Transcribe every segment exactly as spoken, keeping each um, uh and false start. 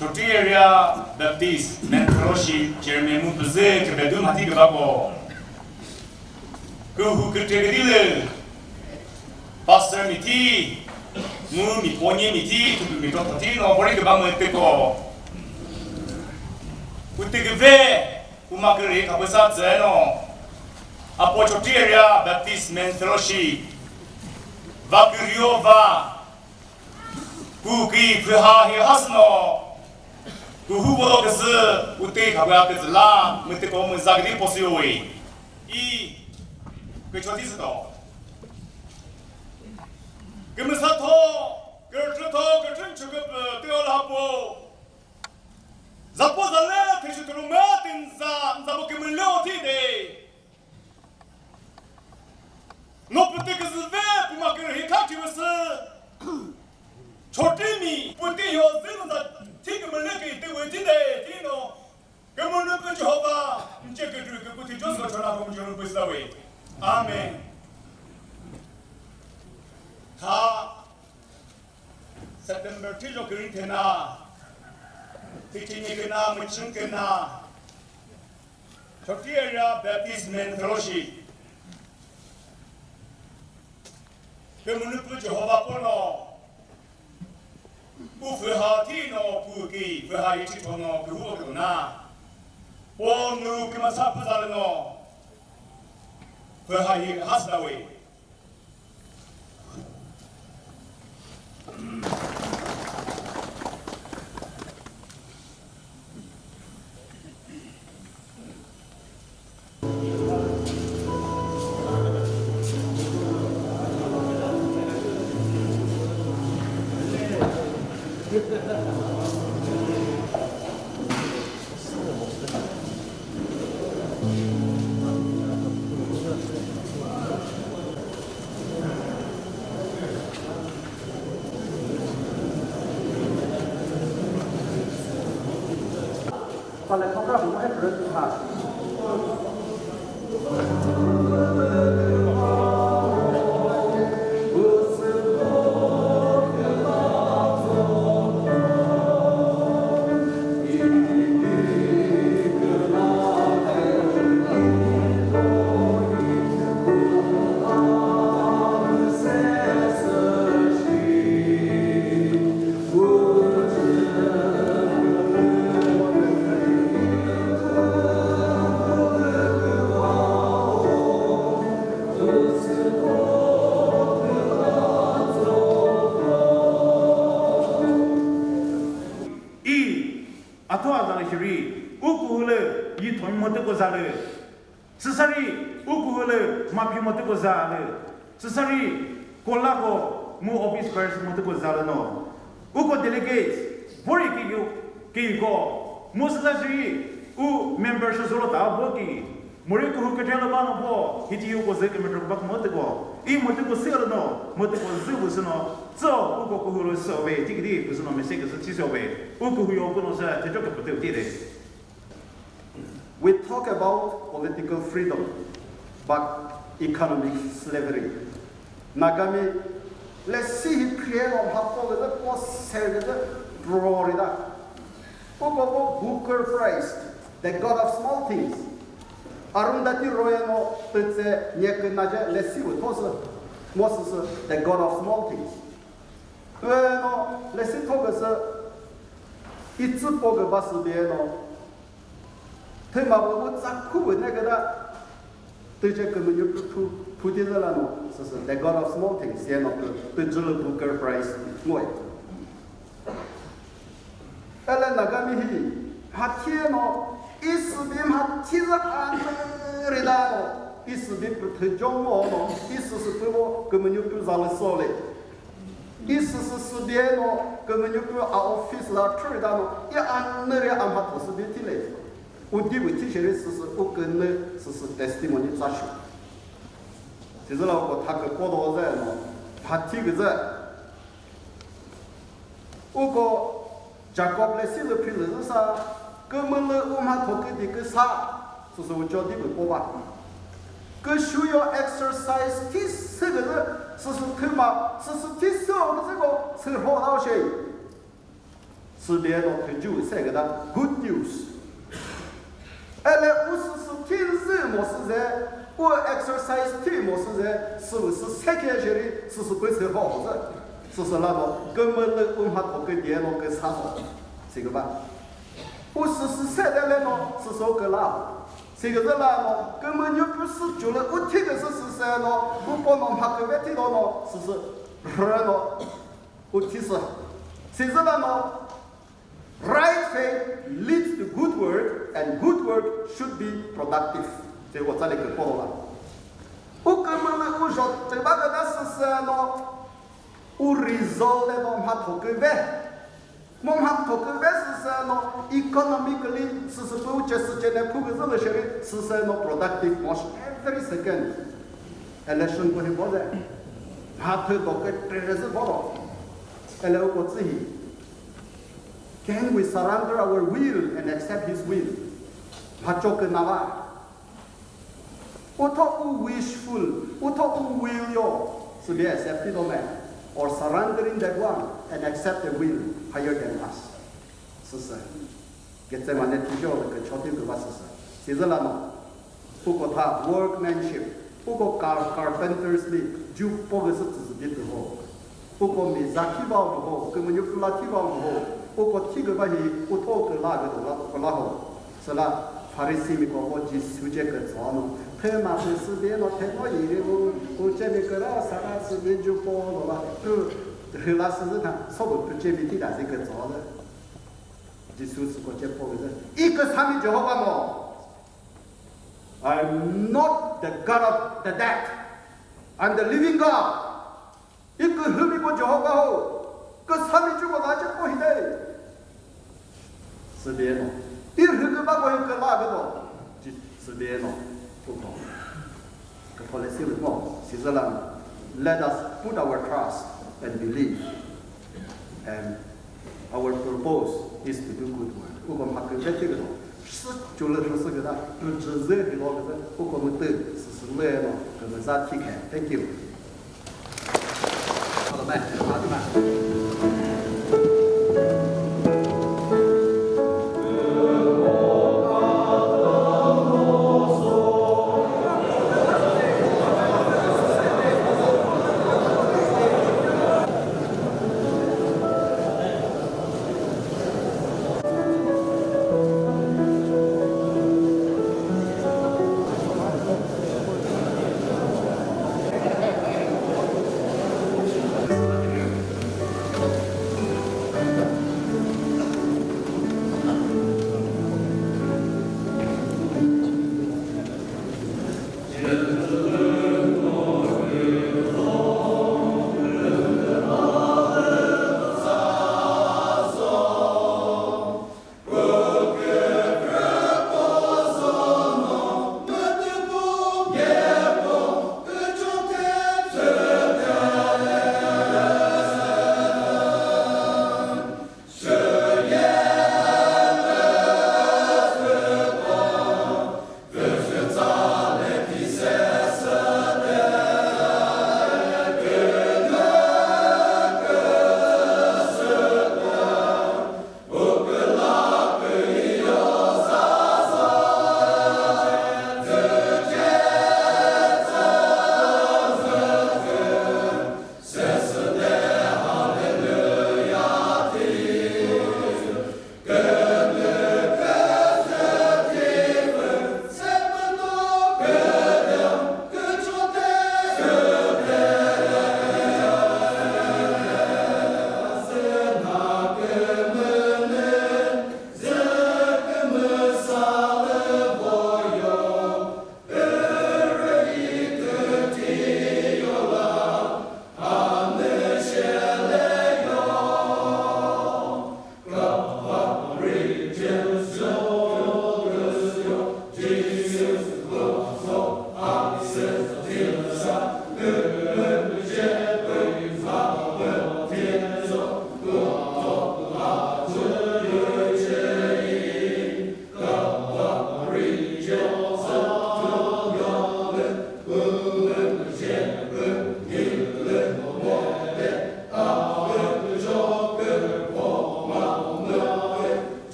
Chokri Area Baptist Men Fellowship Chairman mu püzü kebedü mhati kebako. Kühu kütre kedile Pastor miti, mu mi ponye miti, tutu mi tokoti no bori keba mu teko. Utekeve, uma kere kapesa tseno. Apo Chokri Area Baptist Men Fellowship. Va kürio va. Ku ki phe ha hi hasno. Ku hu bo ke se u te kha ba ke la, me te ko me za ke po si oi. I ke choti se to. Ke me sa tho, ke tre tho, ke tre chu ke pe te o la po. Za po za le te chu tu me tin za, za bo ke me lo ti de. No pütü küzüve puma kürü hikha chivüsü. Chotimi pütü yo zimza thikümülü ki tüvü tide tino. Kümünü kü Jehovah, nche kütü kü pütü Joshua chona kümünü püsüdawe. Amen. Tha September thijo kürin thena. Thichini küna, müchün küna. Chokri Area Baptist Men Fellowship. Kümünüpü Jehovah pono. Pu füha thino pu ki füha yichi thono kühu küna. Po nu kümasa püzalno. Füha yi hasdawe. I, atho azalü shiri, u kuhulü, yi thon mütüko zalü. Süsari, u kuhulü, mapi mütüko zalü. Süsari, kolako, mu office bearers mütüko zalü no. Uko delegates, bori ki yu, ki ko. Mu süsari, u members zolo ta bo ki. Muri kuhu kethelo ba no pho, hiti yu ko zeke metro bak mütüko. I mütüko selo no, mütüko zü bu süno, tso uko kuhu lo so be, tikidi bu süno mese ke so ti so be. U kuhu yo kuno sa, te to ke pute ti de. We talk about political freedom, but economic slavery. Nagami, let's see hi priye no hapo le ko ser le bro rida. Uko ko Booker Prize, the god of small things. Arundhati Roy no tütse nyeküna je lesi wü thosü, mosüsü, the god of small things. Weno lesi thoküsü, itsü pokü basü bie no, thüma bu utsa khu wü ne küda, tüce kümünü phu, phu, phuti zela no, süsü, the god of small things, ye no, tü, tücülü Booker Prize, ngoi. Ele Nagami hi, mhathi no, isübi mhathi za anü rida no, isübi püthü jong mo no, isüsü püvo kümünü pü zalü sole. Isüsü sübi no, kümünü pü a office la thü rida no, i anü ri a mhatho sübi thile. Udi bu thi sheri süsü u künü süsü testimony tsa shu. Sizüla uko thakü kodo ze no, mhathi küzü. Uko Jacob le silü philü zü sa, kümülü u mhatho küdi küsa, süsü ucho di bu po ba. Küshu yo exercise thi sü küzü, süsü thüma, süsü thi sü o küzü ko, sü ho lao shei. Sübi no thüju se küta good news. Ele u süsü thi zü mo süze, u exercise thi mo süze, süsü se ke jeri, süsü pü se ho ho zü. Süsü la no, kümülü u mha ko ke die no ke sa ho. Siküba. U süsü se de le no, süsü ke la. Siküzü la no, kümünyu pü sü chule, u thi ke süsü se no, u po no mha ke ve thi do no, süsü rü no, u thi sü. Sizü la no, Right faith leads to good work, and good work should be productive. Che wo tsale ke polo la. U kümülü u jot te ba küta süsü no, u result le mo mha thokü ve. Mo mha thokü ve süsü no, economically süsü pü u che süche ne phu küzü le sheri süsü no productive mo every second. Election ko hi bo de. Mha thü do ke tre zü bo do. Ele u ko tsü hi. Can we surrender our will and accept his will? Mha cho ke na va. U tho u wishful, u tho u will yo, sübi accept do me, or surrendering that one and accept the will higher than us. Süsü. Gethsemane thi jo le ke cho thi ke va süsü. Sizü la no. Uko tha workmanship, uko car-, carpenters li ju po küsü tsüsü di tü ho. Uko mi za thi va ho, kümünyu pula thi va ho. Uko thi küva hi, u tho küla küdo la, küla ho. Süla Farisi mi ko, ko Jisu ce kütso no. Thüma pü sübi no, thüma yiri u, u ce mi küra sara sübi ju po lo la. Ü, rhüla süzü tha, so bu pü ce mi thi da zi kütso le. Jisu sü ko ce po küzü. I küsami Jehovah no. I am not the God of the dead. I am the living God. I kühümi ko Jehovah ho. Küsami chuko la che ko hide. Sübi no. I hü küba ko hi küla küdo. Ji-, sübi no. Uko. Ka pole si le mo. Sizü la no. Let us put our trust and believe. And our purpose is to do good work. Uko mha kükre thi küdo. Sü chule sü sü küta. Pü chü zü hi lo küzü. Uko mütü. Sü sü le no. Kümüza thi khe. Thank you.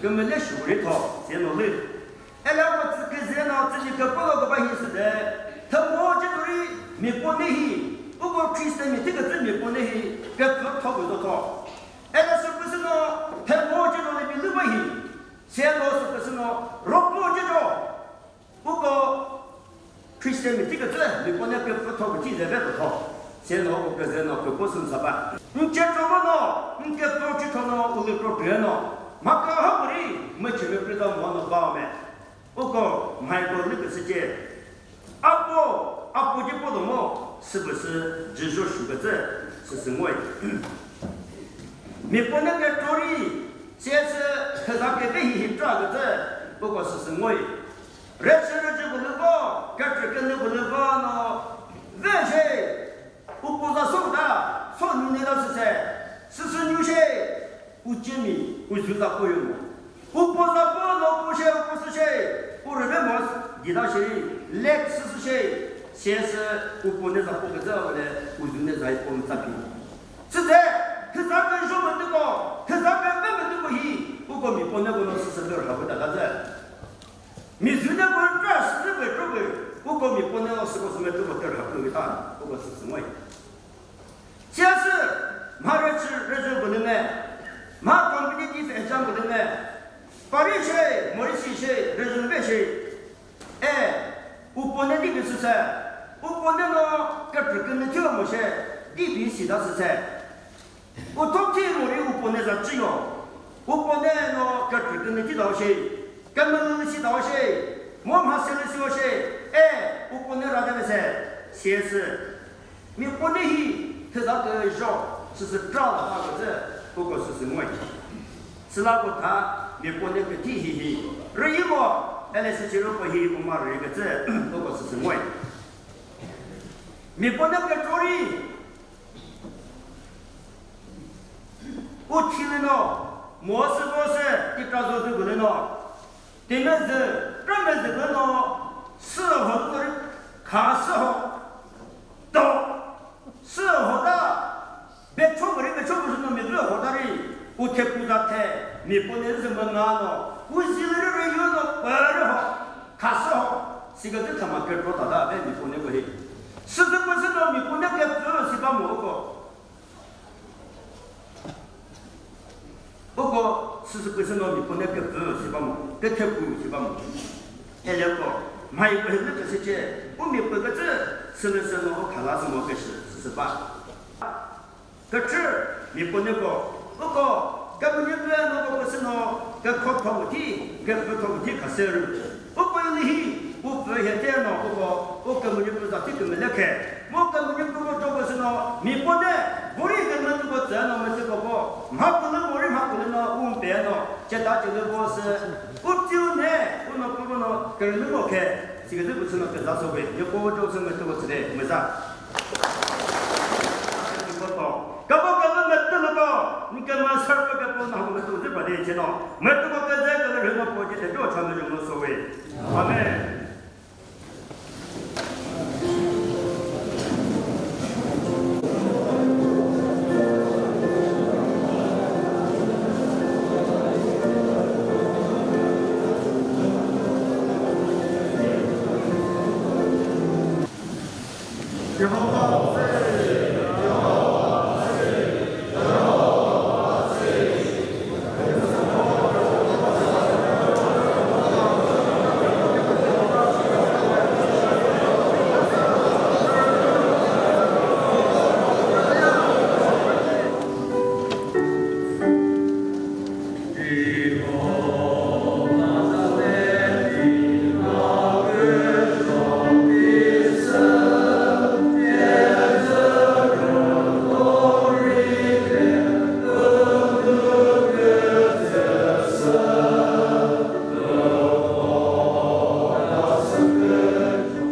Kümüle shuri tho, se no lü. Ela ko tsü küzü no tsü ji küpolo küba hi sü de. Thümo ce turi mi pone hi. Uko Christian mi thikütsü mi pone hi. Küpü tho küzo tho. Ela sü küsü no thümo ce no le bi lü ba hi. Se no sü küsü no ropo ce no. Uko Christian mi thikütsü, mi pone küpü tho küthi zeve tho. Se no uko küzü no küpü sün saba. Nche tho mo no, nke tho chi tho no, uli tho tüe no. Ma ka ha kuri, mü chimi prita mo no ba me. Uko, mhai ko lü küsü che. Apo, apo ji po do mo, sü pü sü, jüjo shu kütsü, sü sü ngoi. Mi pone ke tori, se sü, thüza ke ve hi hi tra kütsü, uko sü sü ngoi. Rüchü rüchü pülü vo, kükre künü pülü vo no, ve she, upo za so da, so nü ne da sü se, sü sü nyu she, u cemi, u zü za ko yo mo. Upo za po no, upo she, upo sü she, u rüve mo, di da she, lek sü sü she, se sü, upo ne za po küzü le, u zü ne za po za pi. Sü se, thüza kü jo mütü ko, thüza kü ve mütü ko hi, uko mi pone ko no sü sü lü rha ko da da ze. Mi zü ne ko trust ne ko tro ko, uko mi pone no sü ko sü me tro ko ter ha ko ta, uko sü sü ngoi. Siya sü, mha rüchü rüchü bülü me, mha competitive exam bülü me, pari she, mori si she, rüchü ve she, e, u pone di bi sü se, u pone no kükre künü thio mo she, di bi si da sü se. U top three mo ri upo ne za chüyo. Upo ne no kükre künü thi dao she. Kümülü si dao she. Mo mha se lü si o she. E, upo ne ra de se. Si sü. Mi pone hi thüza kü jo. Sü sü tra la ta kü zü. Uko sü sü ngoi. Süla ko tha. Mi pone kü thi hi hi. Ri yi mo. Ele sü chiro ko hi uma ri kü zü. Uko sü sü ngoi. Mi pone kü tori. U thilü no, mo sü vo sü, ti kra zo zü gülü no, ti me zü, kra me zü gülü no, sü ho zü ri, kha sü ho, to, sü ho da, be cho gü ri, be cho gü sü no mi zü ho da ri, u the pu za the, mi pone zü mü nga no, u zi lü ri ri yu no, pü ri ho, kha sü ho, si gü zü thüma kükro ta da, be mi pone ko hi. Sü zü pü sü no mi pone kükro si ba mo ko. Uko süsü püsü no mi pone kükü si ba mo, küthe pu si ba mo. Ele ko, mai pühü lü küsü che, u mi pü kütsü, sülü sü no u khala sü mo küsü, süsü ba. Kütsü, mi pone ko, uko, kümüni pü no ko püsü no, kükho tho thi, kükü tho thi khasü rü. Uko yü hi, u pü he te no, uko, u kümüni pü za thi kümüle khe. Mo kümüni pü ko jobo sü no, mi pone, vori kümüni pü ko tsü no, mü sü ko ko, mha pülü vori mha pülü no, um pe no, cheta chülü vo sü, u tiu ne, u no pü no, kürülü mo khe, si küzü pü sü no küza so ve, yo ko jo sü mü tu ko tsü de, mü za. Kabo kabo mü tu lo ko, ni kümü sar ko kabo na mü tu zü pa de che no, mü tu ko küzü ko rü no po che de jo cha mü jo no so ve. Amen.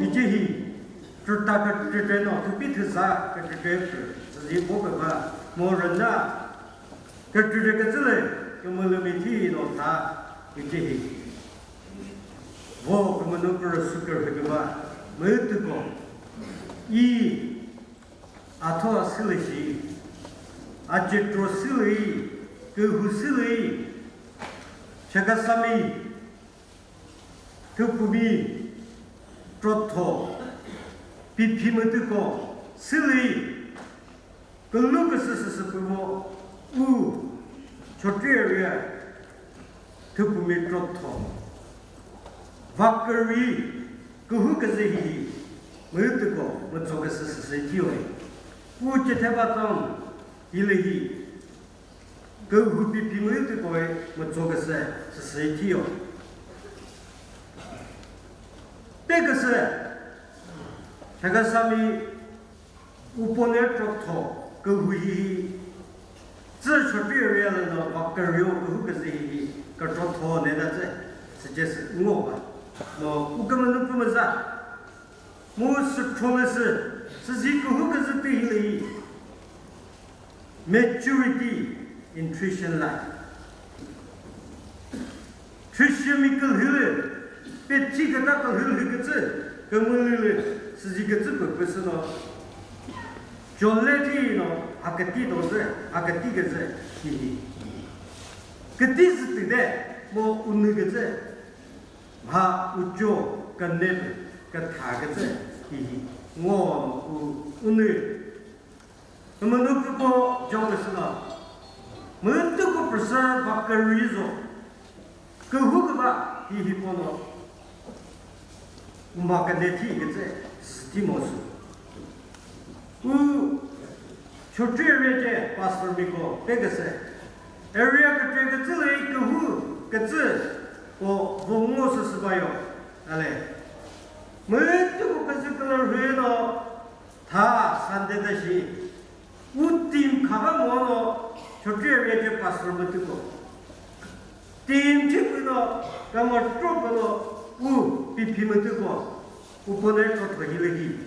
Hice hi, cüta kükrekre no, küpi thüza kükrekre pü, tsüzi vo küba, mo rüna, kükrekre kütsüle, kümülümi thi no tha, hice hi. Vo kümünu pü rüsü kürhü küba, mütüko, i, Atho asülü shi, acetro sülü, kühu sülü, Chakhesangmi, Thüpumi, Krotho, Piphimütüko, Sili, külü küsü süsü püvo, u, Chokri area, Thüpumi Krotho, Vaküri, kühu küzü hihi, mütüko, mütso küsü süsü thiyo. U Chethe Baton, hili hi, kühu Piphimütüko, mütso küsü süsü thiyo. Pe küsü, Chakhesangmi, Upone Krotho kühu hihi, tsü Chokri area lü no Vakürio kühu küzü hihi, kükro tho nena tsü, suggest ngo ba. No, u kümünu pü müza. Mu sü tho lü sü, süzi kühu küzü tü hili hi. Maturity in Christian life. Christian mi külhülü, pethi küta külhülü kütsü, kümülülü, süzi kütsü pü püsü no. Jole thi no, aküti dozü, aküti küzü, hihi. Küti zütü de, mo unü küzü. Mha ucho, künepü, kütha küzü, hihi. Ngo, u, unü. Kümünu küpo jong küsü la. Mütüko püsü Vaküri zo. Kühu küba hihi pono. Umba küne thi kütsü, süthi mo sü. U Chokri area ce pastor miko pe küsü. Area kütre kütsü lü kühu kütsü ko vo ngo sü sü bayo. Ale. Mütüko küzü külü rhü no. Tha Sunday ta shi, u team khava mo no, Chokri area ce pastor mütüko. Team thi pü no, kamo tro pü no, u Piphimütüko. Upone Krotho hilü hi,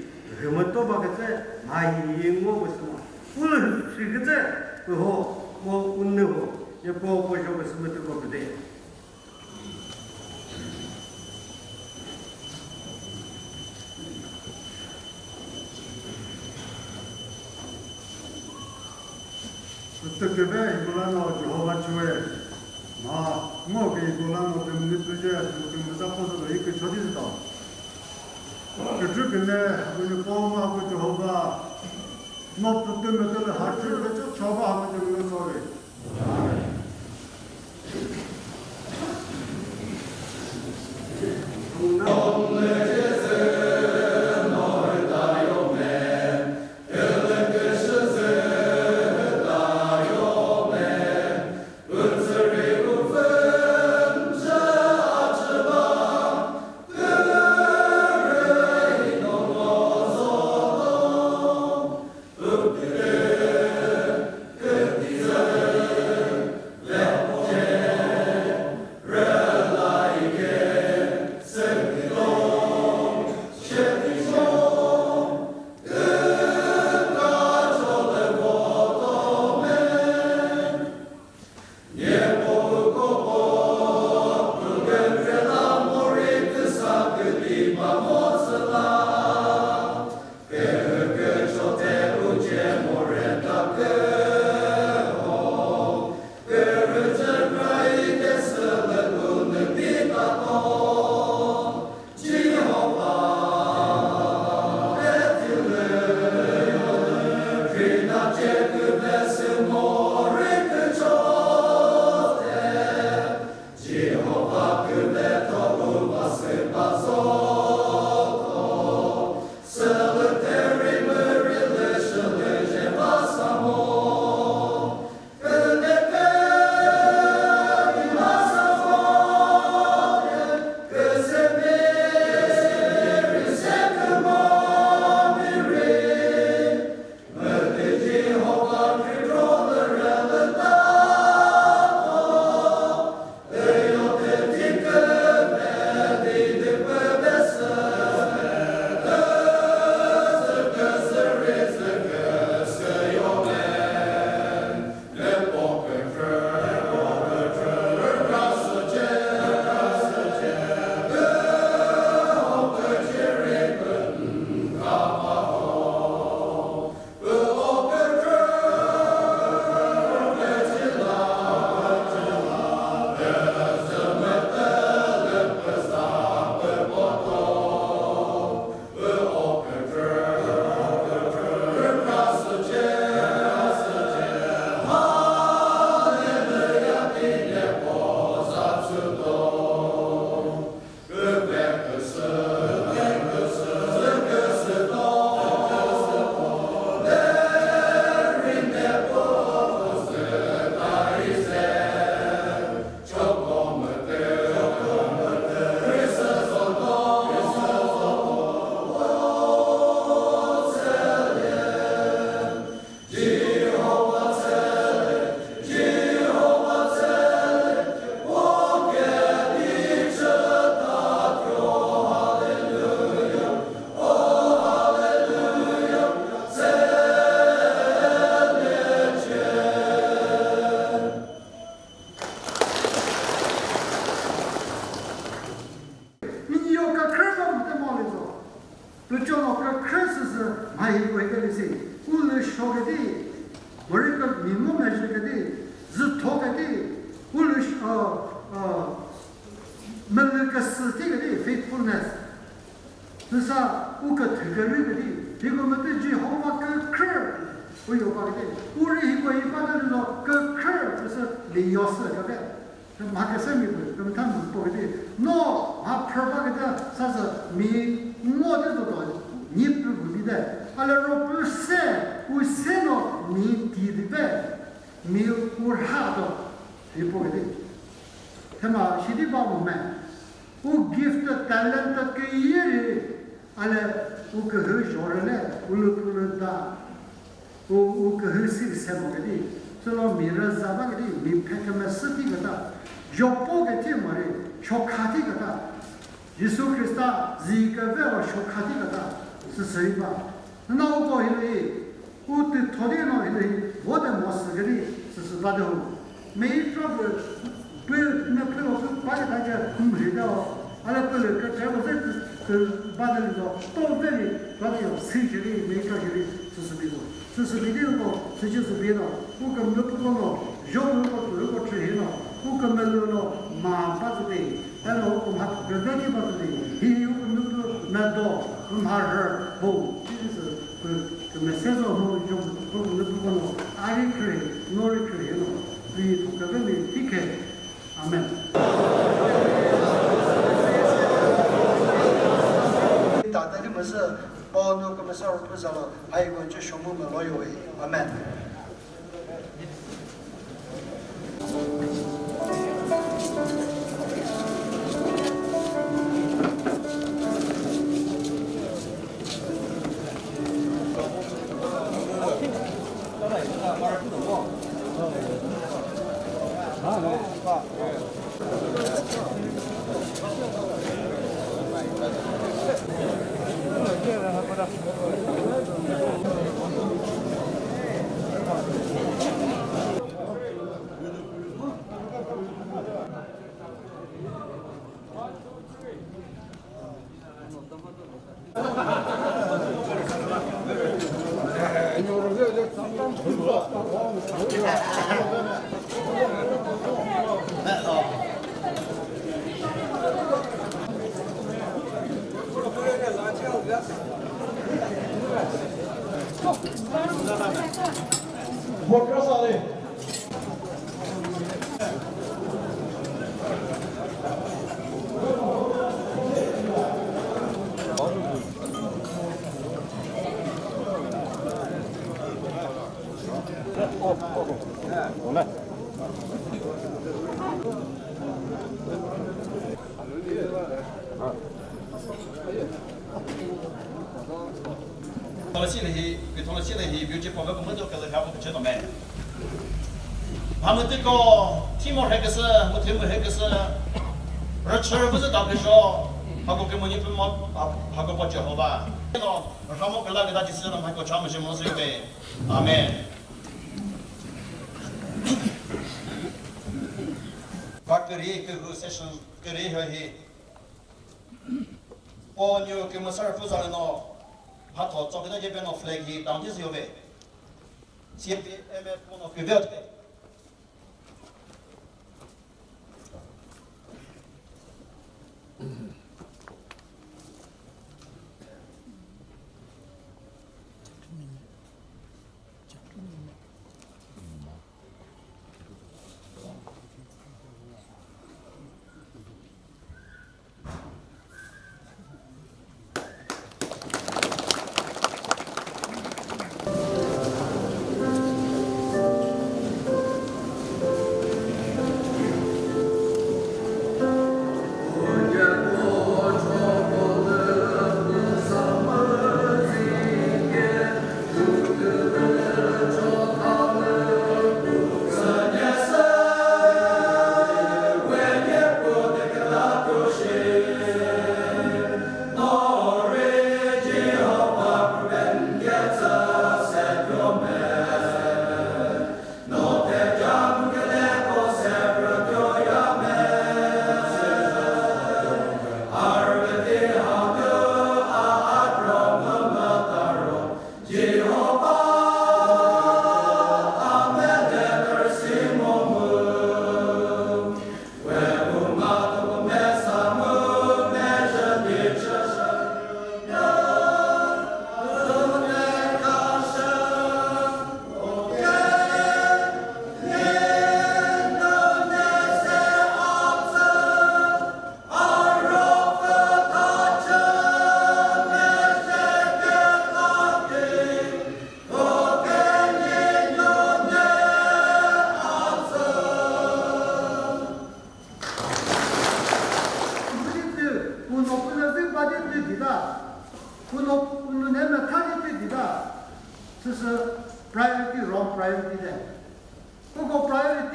hümüto ba kütsü, mha hihi ngo küsü no. U lü shi kütsü, pü ho, mo unü ho, ye po po jo küsü mütüko pü de. Tüküve himulano Jehovah chue. Ma, ngo ke himulano kümüni tuje, kümüza posa do iki chodi zito. Kütü küne, künü po ma ku Jehovah. No pütü mütü le ha chü, kütü Jehovah ha mütü mütü sorry. Sa u küthü kürü küdi, hiko mütü Jehovah kükre, u yo pa küdi, u ri hiko hi pa küdi zo kükre, küsü li yo sü kübe. Ma küsü mi pü, kümütha mi pü küdi, no, ma phür pa küdi, sa sü mi ngo de zo do, nyi pü pü bi de, ale ro pü se, u se no mi ti di be, mi u rha do, mi pü küdi. Thüma shidi ba mu me. U gifted, talented ke yeri, ale u kühü jorele, u lü pülü da, u, u kühü sir se mo küdi, sülo mi rüza ba küdi, mi phe kümüsü ti küta, jopo ke ti mo ri, chokha ti küta, Jisu Khrista zi küve o chokha ti küta, süsü ba. Na u ko hili, u tü thodi no hili, vo de mo sü küdi, süsü ba de hu. Mei pra pü, pü, me pü lo pü pa de ta ja kum ri da o. Ala pü le ka cha ko se pü ba de lo, to ve ri, ba de yo, si ji ri, mei pra ji ri, süsü bi lo. Süsü bi de lo, süsü bi lo. U ka me pü ko lo, jo lo ko tu ko che hi lo. U ka me lo lo, ma ba zu de. Eno u ka ma pü de ki ba zu de. Hi u ka me pü me do, u ma re, bo. Süsü Kümüse zo mu jong ko nü pu kono, a ri kre, no ri kre no, ri to ka ve mi ti ke. Amen. Ta ta ri müsü, po no kümüse ro pü za lo, ai ko che shomu me lo yo e. Amen. Tholosi lehi, bi tholosi lehi, beauty pove ko mo do kele ha ko che no me. Hamütüko, thimo rheküsü, müthimo rheküsü, rüchü rüpüzü ta küsho, hako kümünyi pümo, ha-, hako po Jehovah. No, rhamo küla küta Jisu no hako cha müshe mo sü be. Amen. Baküri kühu session, küri hühi. Po nyu kümüsa rüpü zalü no, mhatho tsoküta cepe no flag hi down thi zü yo ve. C P M F po no küve o te.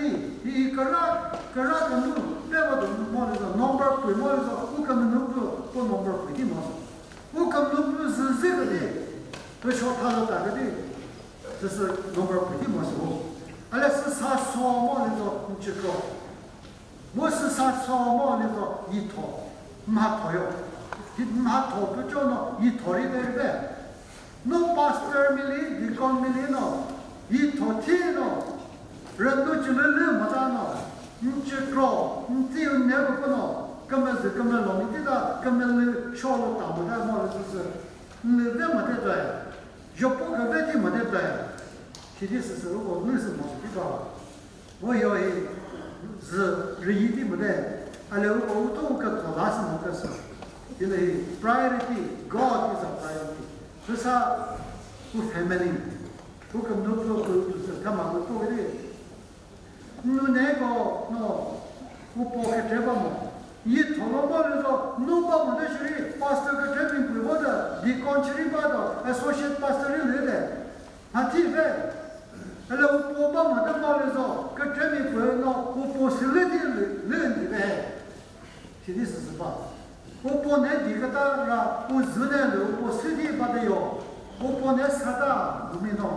Hi, hi kara, kara kümünu, peva do mo le zo, number pü mo le zo, u kümünu pü, po number pü di mo zo. U kümünu pü zü zü kadi, pü sho tha lo ta kadi, zü sü number pü di mo zo. Ale sü sa so mo le zo, nchiko. Mo sü sa so mo le zo, yi tho, mha tho yo. Yi mha tho pü cho no, yi tho ri de ri de. No pastor mili, deacon mili no, yi tho thi no, rünu chü lü lü mata no, nchü kro, nti ne ko no, kümüzü kümülo mi ti da, kümülü sho lo ta mata mo le sü sü, nü de mate ta ya, jopo küve thi mate ta ya, shi di sü sü ko nü sü mo sü ti ba. Mo yo hi zü rüyi ti müte, ale u ko u to u ka tho la sü mo ka sü. Tile hi priority, God is a priority. Süsa u family, u kümünu pü u tu sü thüma u to ri. Nu ne ko no u po ke tre ba mo. Yi tho lo mo le zo, nu ba mo de shiri, pastor ke tre mi pü ba da, deacon shiri ba da, associate pastor ri le de. Mha thi ve. Ele u po ba mha te mo le zo, kükre mi pü no u po sü lü thi lü, lü ni ve. Shi di sü sü ba. U po ne di küta ra, u zü ne lü u po sü thi ba de yo. U po ne sa ta, u mi no.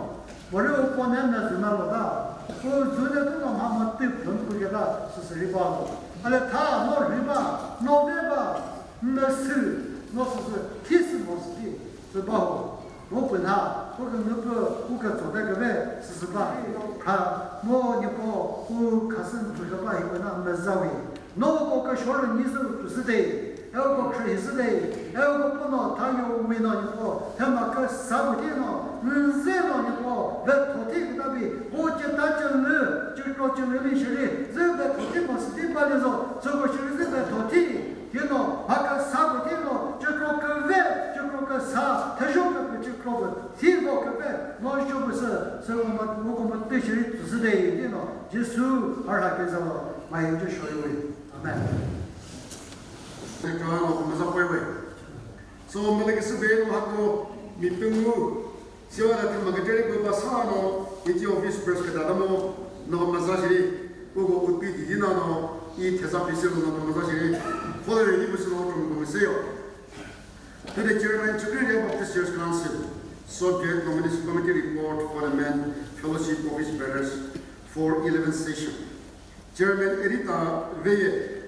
Mo le u po ne me zü me lo ta. U zü ne tu no mha mha tü pü pü ke ta, sü sü ri ba lo. Ele tha no ri ba, no ve ba, me sü, no sü sü, thi sü mo sü thi, sü ba ho. Mo pü na, ko kümünu pü, u ka tso ta küve, sü sü ba. Kha, mo ni po, u kha sü pü ka ba hi pü na, me za wi. No ko ka shor ni sü tu sü de. E ko khrü hi sü de. E ko po no, tha yo wi no ni po. Thüma ka sa bu ti no, nze no ni po. Ve tho thi ka ta bi, ko che ta che lü, che kro che lü mi shiri. Ze ve tho thi mo sü thi ba le zo, zo ko shiri ze ve tho thi. Thino, mha küsa pü thino, cekro küve, cekro küsa, thüzho küpü cekro pü, thivo küve, no sho pü sü, sü ko ma, mu ko ma tü shiri tü sü de, thino, Jisu, har ha ke zalo, ma yin ju sho yui. Amen. Te ka no ko ma za poi we. So, mele ke sü be no ha ko mi pü ngu, Siwa na thüma kükre ri pü ba sa no, iti office press küta ta mo, no maza shiri, u ko utpi di di na no, i theza pisi lo no maza shiri, follow ri ni püsü no trom ko mi se yo. To the chairman, Chukri Area Baptist Church Council, subject nomination committee report for the men fellowship office bearers for eleventh session. Chairman Erita Veye,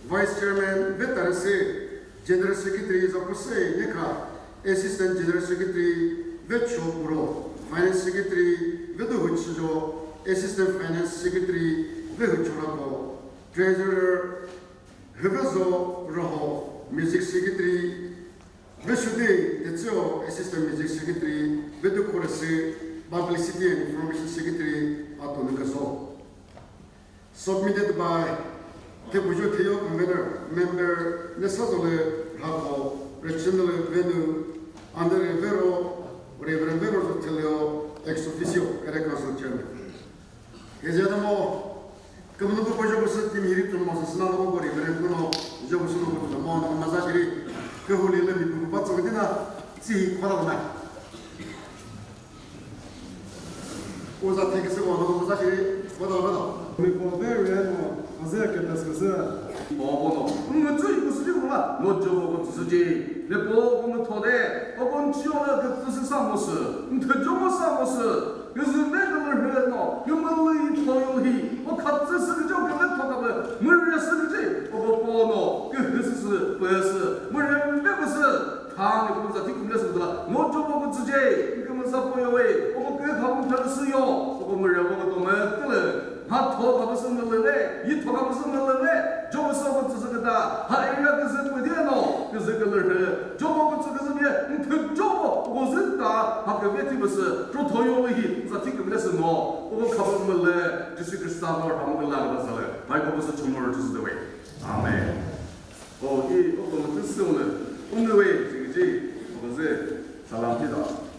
Vice Chairman Vetarese, General Secretary Zapose Nyekha, Assistant General Secretary Vecho Puro, Finance Secretary Veduhu Chijo, Assistant Finance Secretary Vehu Chorako, Treasurer Hüvezo Roho, Music Secretary Veshude Tetseo, Assistant Music Secretary Vedu Khorese, Publicity and Information Secretary Atonu Kazo. Submitted by Thepujo Theo, Convener, Member Nesazole Rhako, Rachel Venu, Andre Vero, Reverend Vero Zotelio, ex officio, Area Council Chairman. Hezia mo, kümünu ko jo ko sü tim hiri tum mo sü na ko Reverend ko no, jo ko sü no ko mo na ma za shiri, ke huli le mi ko pa tsang dina, si khora na. Uza theküsü ko no uza shiri, ko da ko da. Mi ko ve re no, aze ke tas ke se. O ko no. Mu tsü ku sü ku la, no jo ko tsü je. Ne po ko mu tho de, o ko nchi o na ke tsü sa mo sü. Nthe jo mo sa mo sü. Ke zü ve ke le re no, ke mu le yi tho yo hi. O kha tsü sü ke jo ke le tho ka be. Mu re sü ke je. O ko po no, ke hü sü sü, pe sü. Mu re ve ko sü. Tha ni ku za thi kum le sü la, ngo cho mo ku tsü je, ni ke mo sa po yo we, o ko ke kha kum thar sü yo, o ko mo re ko to me te le, ha tho kha sü me le le, yi tho kha sü me le le, jo mo sa ko tsü sü ke ta, ha area ke sü pe dia no, ke sü ke le re, jo mo ku tsü ke sü ne, ni thu jo mo, o ko sü ta, ha ke ve thi mo sü, tro tho yo we hi, za thi kum le sü no, o ko kha me le, Jisu Krista mo ha mo ke la ba sa le, mai ko sü chomor Jisu de we. Amen. O, i, o, ko mutü sü unu, unu we, jingji, o, ze, salam pida.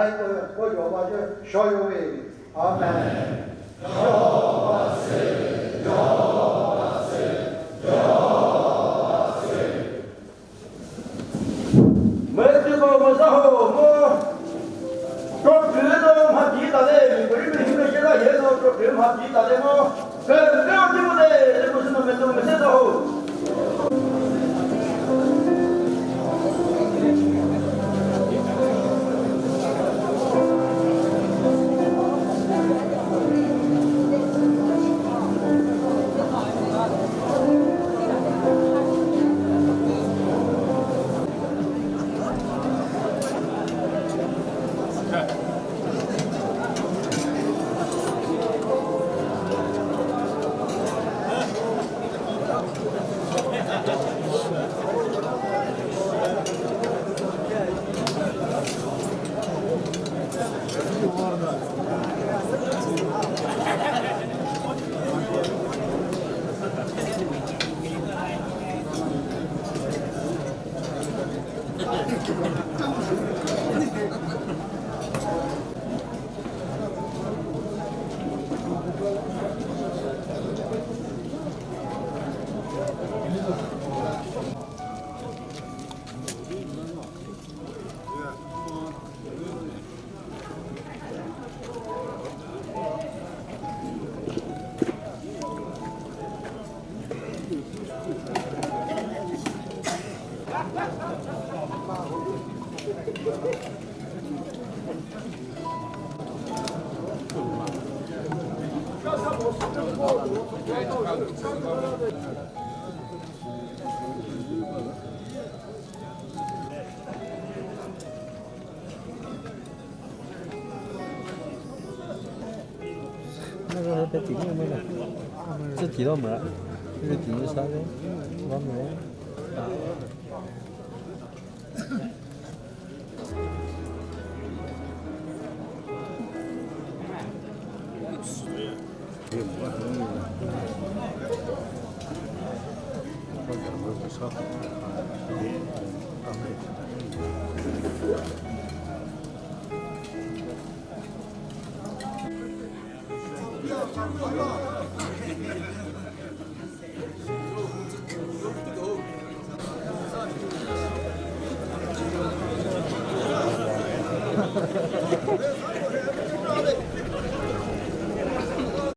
Ko yo ba je sho yo we. Amen. Metüko müza ho mo. Tropü no mha di ta de, mi kuri mi hime jera ye no tropü mha di ta de mo. Kö kö di mo de, de mo sino metü mese za ho.